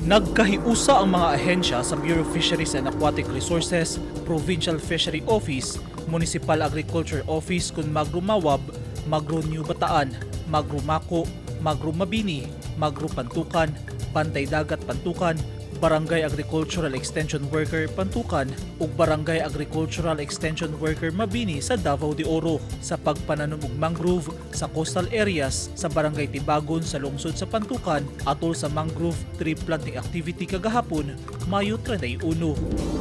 Nagkahiusa ang mga ahensya sa Bureau of Fisheries and Aquatic Resources, Provincial Fishery Office, Municipal Agriculture Office kun Magro Mawab, Magro New Bataan, Magro Maco, Magro Mabini, Magro Pantukan, Bantay Dagat Pantukan, Barangay Agricultural Extension Worker Pantukan ug Barangay Agricultural Extension Worker Mabini sa Davao de Oro sa pagpananom og mangrove sa coastal areas sa Barangay Tibagon sa lungsod sa Pantukan atol sa mangrove tree planting activity kagahapon, Mayo 31,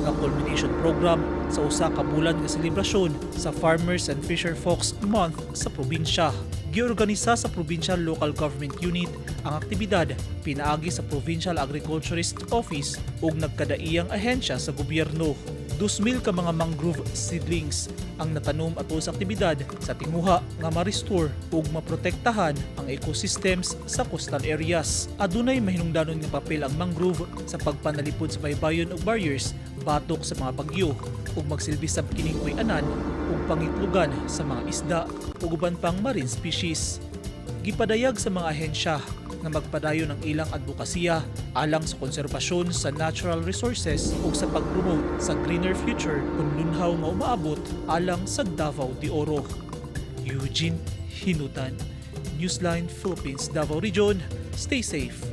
nga culmination program sa usa ka bulan nga selebrasyon sa Farmers and Fisher Folks Month sa probinsya. Giorganisa sa Provincial Local Government Unit ang aktibidad pinaagi sa Provincial Agriculturist Office ug nagkadaiyang ahensya sa gobyerno. 2,000 ka mga mangrove seedlings ang natanom atol sa aktibidad sa tinguha nga ma-restore ug maprotektahan ang ecosystems sa coastal areas. Adunay mahinungdanon nga papel ang mangrove sa pagpanalipod sa baybayon ug barriers batok sa mga bagyo ug magsilbi sab kining puy-anan ug pangitlugan sa mga isda ug uban pang marine species. Gipadayag sa mga ahensya nga magpadayon ang ilang advokasya alang sa konserbasyon sa natural resources ug sa pag-promote sa greener future kung lunhaw nga umaabot alang sa Davao de Oro. Eugene Hinutan, Newsline Philippines, Davao Region. Stay safe.